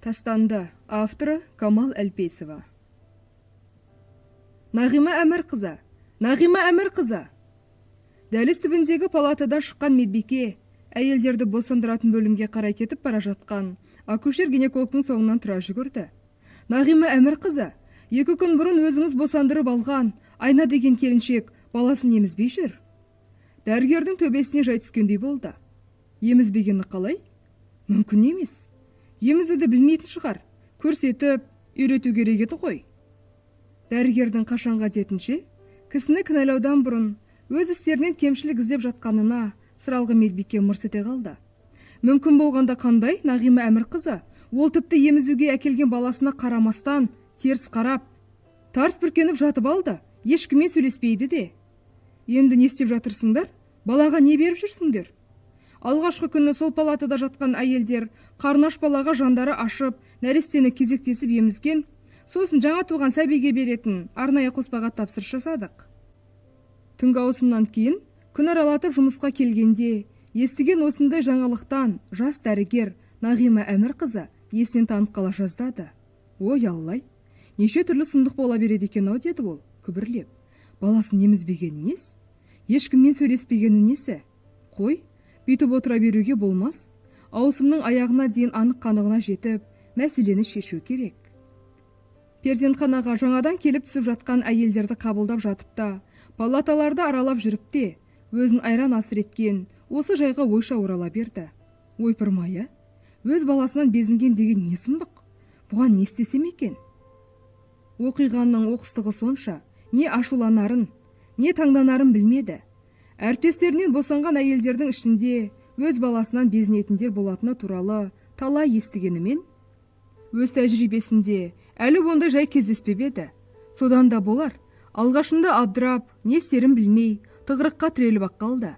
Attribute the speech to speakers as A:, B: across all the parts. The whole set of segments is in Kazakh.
A: Тастанды. Авторы Камал Әлпейісова. Нағима Әмірқызы! Нағима Әмірқызы! Дәліз түбіндегі палатадан шыққан медбике әйелдерді босандыратын бөлімге қарай кетіп бара жатқан акушер-гинекологтың соңынан тұра жүгірді. Нағима Әмірқызы, 2 күн бұрын өзіңіз босандырып алған Айна деген келіншек баласын емізбей жүр. Дәрігердің төбесіне жай түскендей болды. Емізбегені қалай? Мүмкін емес. Емізуді білмейтін шығар. Көрсетіп, үйрету керек еді ғой. Дәрігердің қашанғы әдетінше, кісіні кінәлаудан бұрын өз істерінен кемшілік іздеп жатқанына сыралғы медбике мырс ете қалды. Мүмкін болғанда қандай, Нағима Әмірқызы? Ол тіпті емізуге әкелген баласына қарамастан, теріс қарап, тарс бүркеніп жатып алды. Ешкіммен сөйлеспейді де. Енді не істеп жатырсыңдар? Балаға не беріп жүрсіңдер? Алғашқы күні сол палатада жатқан әйелдер қарны аш балаға жандары ашып, нәрестені кезектесіп емізген, сосын жаңа туған сәбиге беретін арнайы қоспаға тапсырыс жасадық. Түнгі ауысымнан кейін күн аралатып жұмысқа келгенде естіген осындай жаңалықтан жас дәрігер Нағима Әмірқызы есінен танып қала жаздады. «Ой, аллай, неше түрлі сұмдық бола береді екен ау», – деді ол күбірлеп. «Баласын емізбегені несі? Ешкіммен сөйлеспегені несі? Қой, бүйтіп отыра беруге болмас. Ауысымның аяғына дейін анық қанығына жетіп, мәселені шешу керек». Перзентханаға жаңадан келіп түсіп жатқан әйелдерді қабылдап жатып та, палаталарды аралап жүріп те, өзін айран асыр еткен осы жайға ойша орала берді. Ойпырмай, а, өз баласынан безінген деген не сұмдық? Бұған не істесем екен? Оқиғаның оқыстығы сонша, не ашуланарын, не таңданарын білмеді. Әріптестерінен босанған әйелдердің ішінде өз баласынан безінетіндер болатыны туралы талай естігенімен, өз тәжірибесінде әлі ондай жай кездеспеп еді. Содан да болар, алғашында абдырап, не істерін білмей, тығырыққа тіреліп ақ қалды.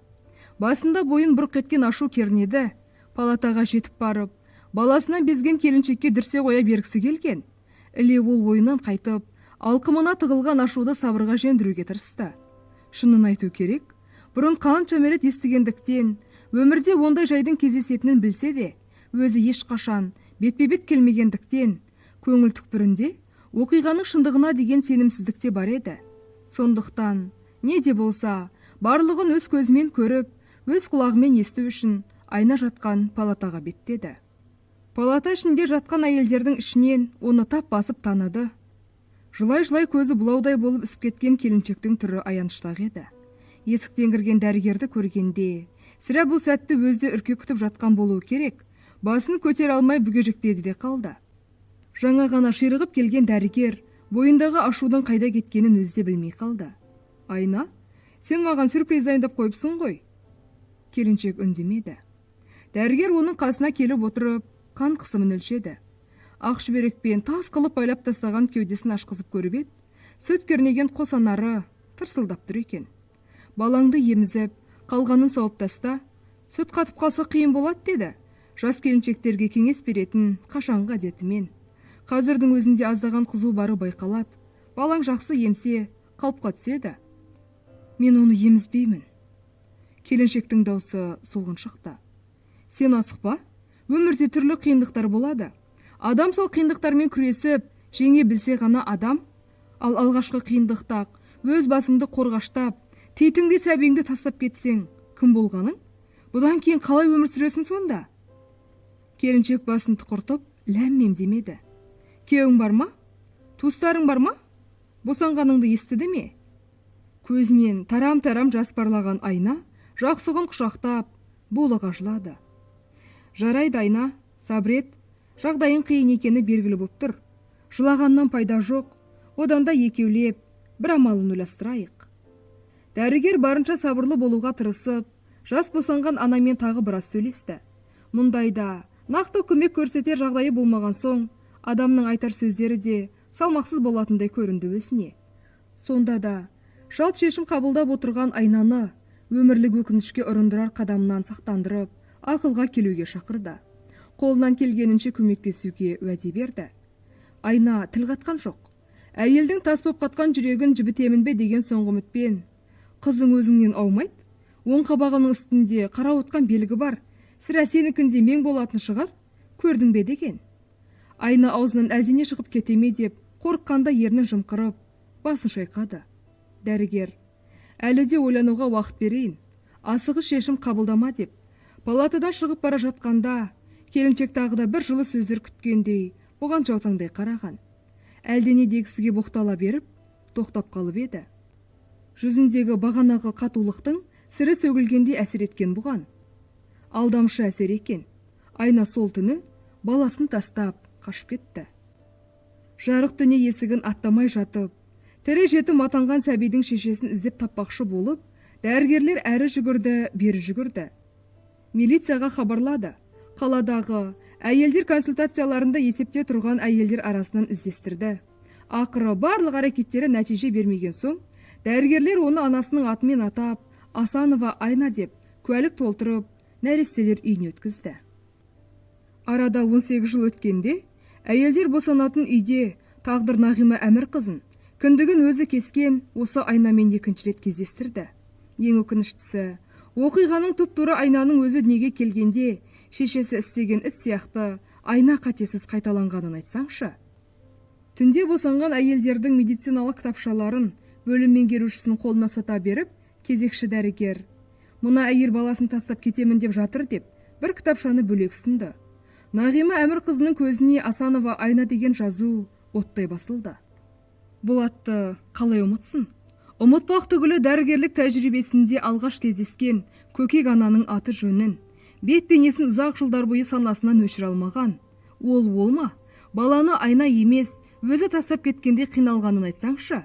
A: Басында бойын бұрқ еткен ашу кернеді. Палатаға жетіп барып, баласынан безген келіншекке дүрсе қоя бергісі келген. Іле ол ойынан қайтып, алқымына тығылған ашуды сабырға жеңдіруге тырысты. Шынын айту керек, бұрын қанша рет естігендіктен, өмірде ондай жайдың кездесетінін білсе де, өзі ешқашан бетпе-бет келмегендіктен, көңіл түкпірінде оқиғаның шындығына деген сенімсіздік те бар еді. Сондықтан, не де болса, барлығын өз көзімен көріп, өз құлағымен есту үшін Айна жатқан палатаға беттеді. Палата ішінде жатқан әйелдердің ішінен оны тап басып таныды. Жылай-жылай көзі бұлаудай болып ісіп кеткен келіншектің түрі аянышты еді. Есіктен кірген дәрігерді көргенде, сірә, бұл сәтті өзі де үрке күтіп жатқан болуы керек, басын көтере алмай бүгежектеді де қалды. Жаңа ғана ширығып келген дәрігер бойындағы ашудың қайда кеткенін өзі де білмей қалды. «Айна, сен маған сюрприз дайындап қойыпсың ғой». Келіншек үндемеді. Дәрігер оның қасына келіп отырып, қан қысымын өлшеді. Ақ шүберекпен тас қылып байлап тастаған кеудесін ашқызып көріп еді, сүт кернеген қос анары тырсылдап тұр екен. «Балаңды емізіп, қалғанын сауып таста, сүт қатып қалса, қиын болады», – деді жас келіншектерге кеңес беретін қашанғы әдетімен. «Қазірдің өзінде аздаған қызу бары байқалады. Балаң жақсы емсе, қалыпқа түседі». «Мен оны емізбеймін». Келіншектің даусы солғын шықты. «Сен асықпа. Өмірде түрлі қиындықтар болады. Адам сол қиындықтармен күресіп, жеңе білсе ғана адам. Ал алғашқы қиындықта өз басыңды қорғаштап, титіңдей сәбиіңді тастап кетсең, кім болғаның? Бұдан кейін қалай өмір сүресің сонда?» Келіншек басын тұқыртып, ләм демеді. «Күйеуің бар ма? Туыстарың бар ма? Босанғаныңды естіді ме?» Көзінен тарам-тарам жас парлаған Айна жақсығын құшақтап, булыға жылады. «Жарайды, Айна, сабыр ет. Жағдайың қиын екені белгілі боп тұр. Жылағаннан пайда жоқ. Одан да екеулеп бір амалын ойластырайық». Дәрігер барынша сабырлы болуға тырысып, жас босанған анамен тағы біраз сөйлесті. Мұндайда нақты көмек көрсетер жағдайы болмаған соң, адамның айтар сөздері де салмақсыз болатындай көрінді өзіне. Сонда да шалт шешім қабылдап отырған Айнаны өмірлік өкінішке ұрындырар қадамнан сақтандырып, ақылға келуге шақырды. Қолынан келгенінше көмектесуге уәде берді. Айна тіл қатқан жоқ. Әйелдің тас боп қатқан жүрегін жібітемін бе деген соңғы үмітпен: «Қызың өзіңнен аумайды. Оң қабағының үстінде қарауытқан белгі бар. Сірә, сенікінде мең болатын шығар. Көрдің бе?» – деген. Айна аузынан әлдене шығып кете ме деп қорыққанда ернін жымқырып, басын шайқады. Дәрігер: «Әлі де ойлануға уақыт берейін, асығыс шешім қабылдама», – деп палатадан шығып бара жатқанда, келіншек тағы да бір жылы сөздер күткендей бұған жаутаңдай қараған. Әлдене дегісіге боқтала беріп, тоқтап қалып еді. Жүзіндегі бағанағы қатулықтың сірі сөгілгендей әсер еткен бұған. Алдамшы әсер екен. Айна сол түні баласын тастап қашып кетті. Жарық дүние есігін аттамай жатып, тірі жетім атанған сәбидің шешесін іздеп таппақшы болып, дәрігерлер әрі жүгірді, бері жүгірді. Милицияға хабарлады. Қаладағы әйелдер консультацияларында есепте тұрған әйелдер арасынан іздестірді. Ақыры барлық әрекеттері нәтиже бермеген соң, дәрігерлер оны анасының атымен атап, Асанова Айна деп куәлік толтырып, нәрестелер үйіне өткізді. Арада 18 жыл өткенде, әйелдер босанатын үйде тағдыр Нағима Әмірқызын кіндігін өзі кескен осы Айнамен екінші рет кездестірді. Ең өкініштісі, оқиғаның тұп-тура Айнаның өзі дүниеге келгенде шешесі істеген іс сияқты айна қатесіз қайталанғанын айтсаңшы. Түнде босанған әйелдердің медициналық кітапшаларын бөлім меңгерушісінің қолына ұстата беріп, кезекші дәрігер: «Мына әйел баласын тастап кетемін деп жатыр», – деп бір кітапшаны бөлек ұсынды. Нағима Әмірқызының көзіне Асанова Айна деген жазу оттай басылды. Бұл атты қалай ұмытсын? Ұмытпақ түгілі, дәрігерлік тәжірибесінде алғаш кездескен көкек ананың аты жөнін, бет бейнесін ұзақ жылдар бойы санасынан өшіре алмаған. Ол ол ма? Баланы Айна емес, өзі тастап кеткенде қиналғанын айтсаңшы.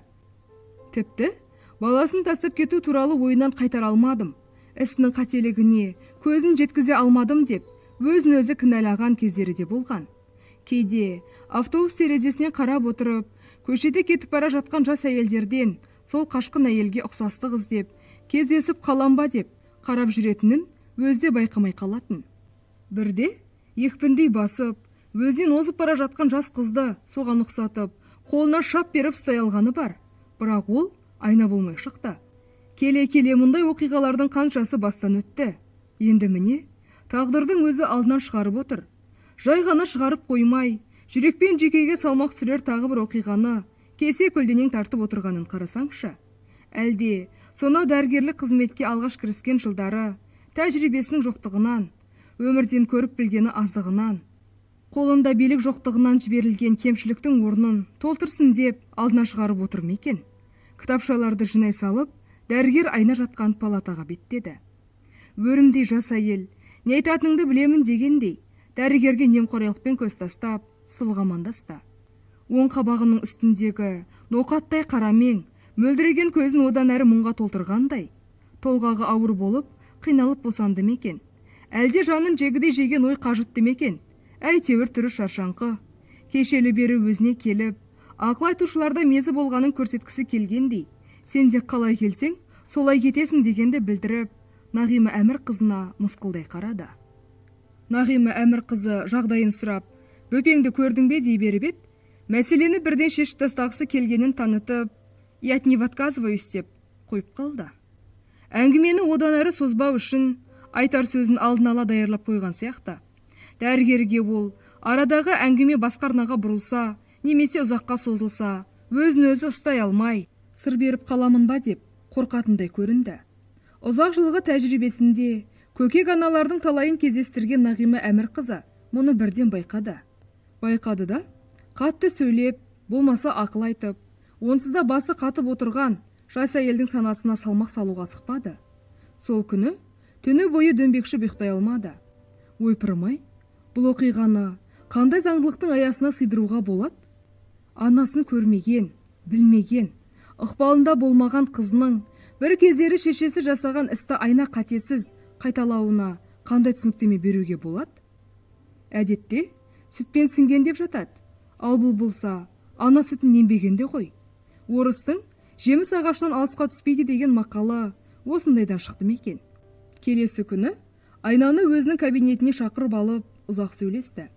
A: Тіпті баласын тастап кету туралы ойынан қайтара алмадым, ісінің қателігіне көзін жеткізе алмадым деп өзін өзі кінәлаған кездері де болған. Кейде автобус терезесінен қарап отырып, көшеде кетіп бара жатқан жас әйелдерден сол қашқын әйелге ұқсастық іздеп, кездесіп қалам ба деп қарап жүретінін өзі де байқамай қалатын. Бірде екпіндей басып, өзінен озып бара жатқан жас қызды соған ұқсатып, қолына шап беріп ұстай алғаны бар. Бірақ ол Айна болмай шықты. Келе-келе мұндай оқиғалардың қаншасы бастан өтті. Енді міне, тағдырдың өзі алдынан шығарып отыр. Жай ғана шығарып қоймай, жүрекпен жүйкеге салмақ түсірер тағы бір оқиғаны кесе көлденең тартып отырғанын қарасаңшы. Әлде сонау дәрігерлік қызметке алғаш кіріскен жылдары тәжірибесінің жоқтығынан, өмірден көріп білгені аздығынан, қолында билік жоқтығынан жіберілген кемшіліктің орнын толтырсын деп алдына шығарып отыр ма екен? Кітапшаларды жинай салып, дәрігер Айна жатқан палатаға беттеді. Өрімдей жас әйел, не айтатыныңды білемін дегендей, дәрігерге немқұрайлықпен көз тастап, сұлық амандасты. Оң қабағының үстіндегі ноқаттай қара мең мөлдіреген көзін одан әрі мұңға толтырғандай. Толғағы ауыр болып, қиналып босанды ма екен? Әлде жанын жегідей жеген ой қажытты ма екен? Әйтеуір түрі шаршаңқы. Кешелі бері өзіне келіп, ақыл айтушыларда мезі болғанын көрсеткісі келгендей, сен де қалай келсең, солай кетесің дегенді білдіріп, Нағима Әмір қызына мысқылдай қарады. Нағима Әмір қызы жағдайын сұрап, бөпеңді көрдің бе дей беріп еді, мәселені бірден шешіп тастағысы келгенін танытып, «Я от него отказываюсь», – деп қойып қалды. Әңгімені одан әрі созбау үшін айтар сөзін алдын ала даярлап қойған сияқты. Дәрігерге ол арадағы әңгіме басқа арнаға бұрылса немесе ұзаққа созылса, өзін өзі ұстай алмай, сыр беріп қаламын ба деп қорқатындай көрінді. Ұзақ жылғы тәжірибесінде көкек аналардың талайын кездестірген Нағима Әмірқызы мұны бірден байқады. Байқады да, қатты сөйлеп, болмаса ақыл айтып, онсыз да басы қатып отырған жас әйелдің санасына салмақ салуға асықпады. Сол күні түні бойы дөңбекшіп ұйықтай алмады. Ойпырмай, бұл оқиғаны қандай заңдылықтың аясына сыйдыруға болады? Анасын көрмеген, білмеген, ықпалында болмаған қызының бір кездері шешесі жасаған істі айна қатесіз қайталауына қандай түсініктеме беруге болады? Әдетте сүтпен сіңген деп жатады. Ал бұл болса, ана сүтін ембегенде ғой. Орыстың жеміс ағашынан алысқа түспейді деген мақалы осындайдан шықты ма екен? Келесі күні Айнаны өзінің кабинетіне шақырып алып, ұзақ сөйлесті.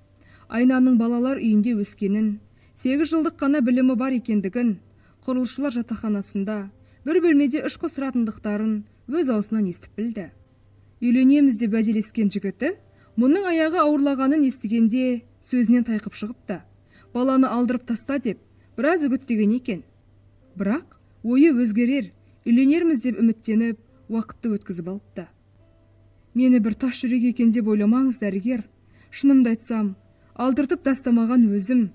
A: Айнаның балалар үйінде өскенін, 8 жылдық қана білімі бар екендігін, құрылысшылар жатақханасында бір бөлмеде үш қыз тұратындықтарын өз аузынан естіп білді. Үйленеміз деп уәделескен жігіті мұның аяғы ауырлағанын естігенде Сөзінен тайқып шығыпты. Баланы алдырып таста деп біраз үгіттеген екен. Бірақ ойы өзгерер, үйленерміз деп үміттеніп, уақытты өткізіп алыпты. Мені бір тас жүрек екен деп ойламаңыз, дәрігер. Шынымды айтсам, алдыртып тастамаған өзім.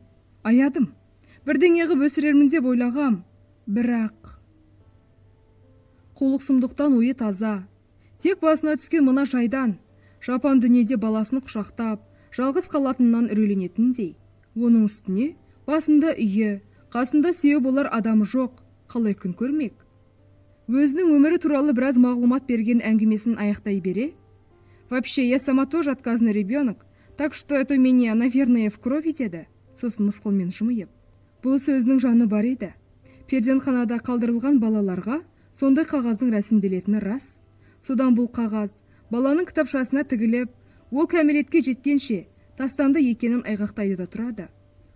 A: Аядым. Бірдеңе ғып өсірермін деп ойлағам. Бірақ қулық сұмдықтан ойы таза. Тек басына түскен мына жайдан, жапан дүниеде баласын құшақтап, жалғыз қалатынынан үрейленетіндей. Оның үстіне басында үйі, қасында сүйеу болар адамы жоқ, қалай күн көрмек? Өзінің өмірі туралы біраз мағлұмат берген әңгімесін аяқтай бере: «Вообще, я сама тоже отказанный ребенок, так что это у меня, наверное, в крови», — деді. Сосын мысқылмен жымиып. Бұл сөзінің жаны бар еді. Перзентханада қалдырылған балаларға сондай қағаздың рәсімделетіні рас. Содан бұл қағаз баланың кітапшасына тігіліп, ол кәмелетке жеткенше тастанды екенін айғақтайды да тұрады.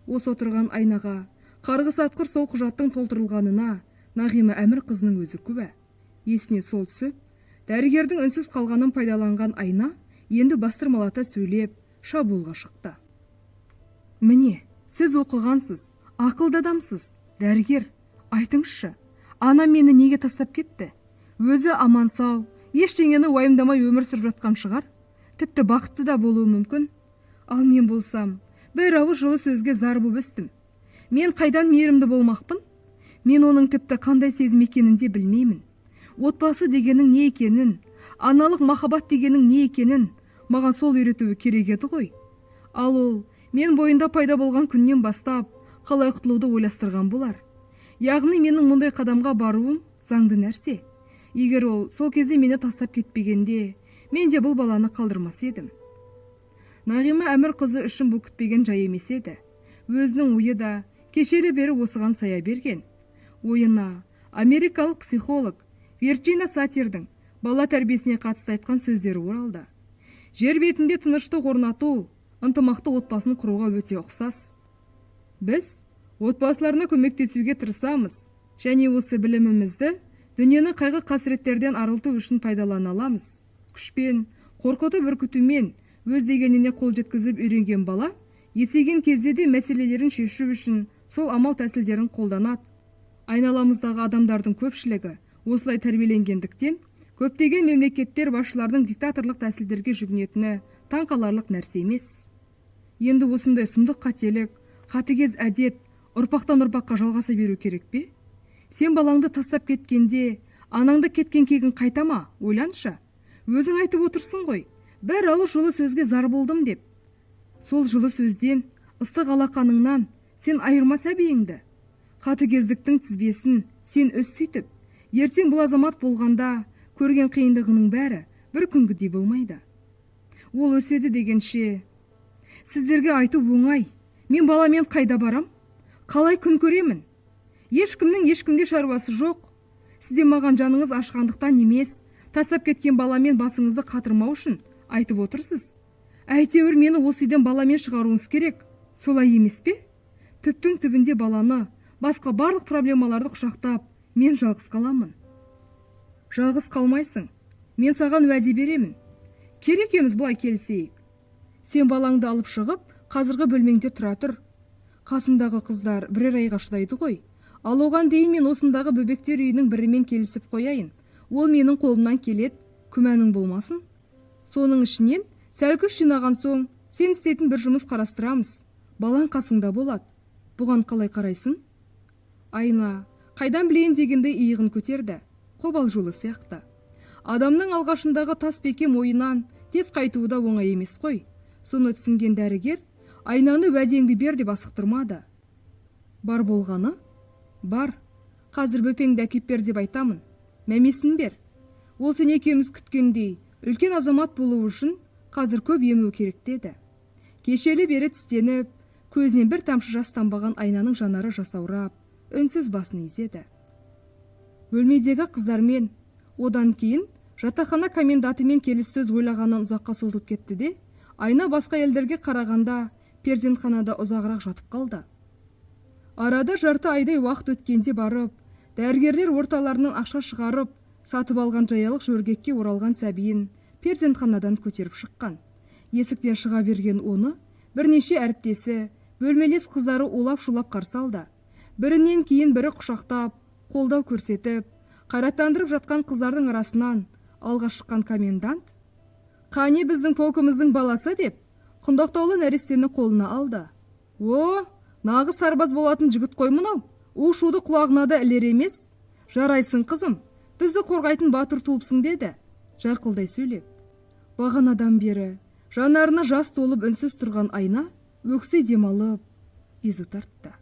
A: Осы отырған Айнаға қарғыс атқыр сол құжаттың толтырылғанына Нағима Әмір қызының өзі куә. Есіне сол түсіп, дәрігердің үнсіз қалғанын пайдаланған Айна енді бастырмалата сөйлеп, шабуылға шықты. Міне, сіз оқығансыз, ақылды адамсыз, дәрігер, айтыңызшы, ана мені неге тастап кетті? Өзі аман сау, ештеңені уайымдамай өмір сүріп жатқан шығар, тіпті бақытты да болуы мүмкін. Ал мен болсам, бір ауыз жылы сөзге зар боп өстім. Мен қайдан мейірімді болмақпын? Мен оның тіпті қандай сезім екенін де білмеймін. Отбасы дегенің не екенін, аналық махаббат дегенің не екенін маған сол үйретуі керек еді ғой. Ал ол мен бойында пайда болған күннен бастап қалай құтылуды ойластырған болар. Яғни менің мұндай қадамға баруым заңды нәрсе. Егер ол сол кезде мені тастап кетпегенде, мен де бұл баланы қалдырмас едім. Нағима Әмір қызы үшін бұл күтпеген жай емес еді. Өзінің ойы да кешелі бері осыған сая берген. Ойына америкалық психолог Вирджина Сатирдің бала тәрбиесіне қатысты айтқан сөздері оралды. Жер бетінде тыныштық орнату ынтымақты отбасын құруға өте ұқсас. Біз отбасыларына көмектесуге тырысамыз және осы білімімізді дүниені қайғы қасіреттерден арылту үшін пайдалана аламыз. Күшпен, қорқытып үркітумен өз дегеніне қол жеткізіп үйренген бала есейген кезде де мәселелерін шешу үшін сол амал тәсілдерін қолданады. Айналамыздағы адамдардың көпшілігі осылай тәрбиеленгендіктен, көптеген мемлекеттер басшыларының диктаторлық тәсілдерге жүгінетіні таңқаларлық нәрсе емес. Енді осындай сұмдық қателік, қатыгез әдет ұрпақтан ұрпаққа жалғаса беру керек пе? Сен балаңды тастап кеткенде, анаңды кеткен кегің қайта ма? Ойланшы. Өзің айтып отырсың ғой, бір ауыз жылы сөзге зар болдым деп. Сол жылы сөзден, ыстық алақаныңнан сен айырма сәбиіңді. Қатыгездіктің тізбесін сен үз сөйтіп. Ертең бұл азамат болғанда көрген қиындығының бәрі бір күнгідей болмайды. Ол өседі дегенше, сіздерге айту оңай. Мен баламен қайда барам? Қалай күн көремін? Ешкімнің ешкімде шаруасы жоқ. Сізде маған жаныңыз ашығандықтан емес, тастап кеткен баламен басыңызды қатырмау үшін айтып отырсыз. Әйтеуір мені осы үйден баламен шығаруыңыз керек. Солай емес пе? Түптің түбінде баланы, басқа барлық проблемаларды құшақтап, мен жалғыз қаламын. Жалғыз қалмайсың. Мен саған уәде беремін. Кел, екеуміз былай келісейік. Сен балаңды алып шығып, қазіргі бөлмеңде тұра тұр. Қасымдағы қыздар бірер айға шыдайды ғой. Ал оған дейін мен осындағы бөбектер үйінің бірімен келісіп қояйын. Ол менің қолымнан келеді, күмәнің болмасын. Соның ішінен сәл күш жинаған соң, сен істейтін бір жұмыс қарастырамыз. Балаң қасыңда болады. Бұған қалай қарайсың? Айна қайдан білейін дегендей иығын көтерді. Қобалжулы сияқты. Адамның алғашындағы тас бекем ойынан тез қайтуы да оңай емес қой. Соны түсінген дәрігер Айнаны уәдеңді бер деп асықтырмады. Бар болғаны? Бар. Қазір бөпеңді әкеп бер деп айтамын. Мәмесін бер. Ол сен екеуміз күткендей үлкен азамат болуы үшін қазір көп ему керек деді. Кешелі бері тістеніп, көзінен бір тамшы жас тамбаған Айнаның жанары жасаурап, үнсіз басын изеді. Бөлмедегі қыздармен, одан кейін жатақхана комендантымен келіссөз ойлағаннан ұзаққа созылып кетті де, Айна басқа елдерге қарағанда перзентханада ұзағырақ жатып қалды. Арада жарты айдай уақыт өткенде барып, дәрігерлер орталарынан ақша шығарып, сатып алған жаялық жөргекке оралған сәбиін перзентханадан көтеріп шыққан. Есіктен шыға берген оны Бірнеше әріптесі, бөлмелес қыздары улап-шулап қарсы алды. Бірінен кейін бірі құшақтап, қолдау көрсетіп, қайраттандырып жатқан қыздардың арасынан алға шыққан комендант: «Қане, біздің полкіміздің баласы», – деп құндақтаулы нәрестені қолына алды. «О, нағыз сарбаз болатын жігіт қой мынау, у шуды құлағына да ілер емес. Жарайсың, қызым, бізді қорғайтын батыр туыпсың», – деді жарқылдай сөйлеп. Бағанадан бері жанарына жас толып үнсіз тұрған Айна өкси демалып, езу тартты.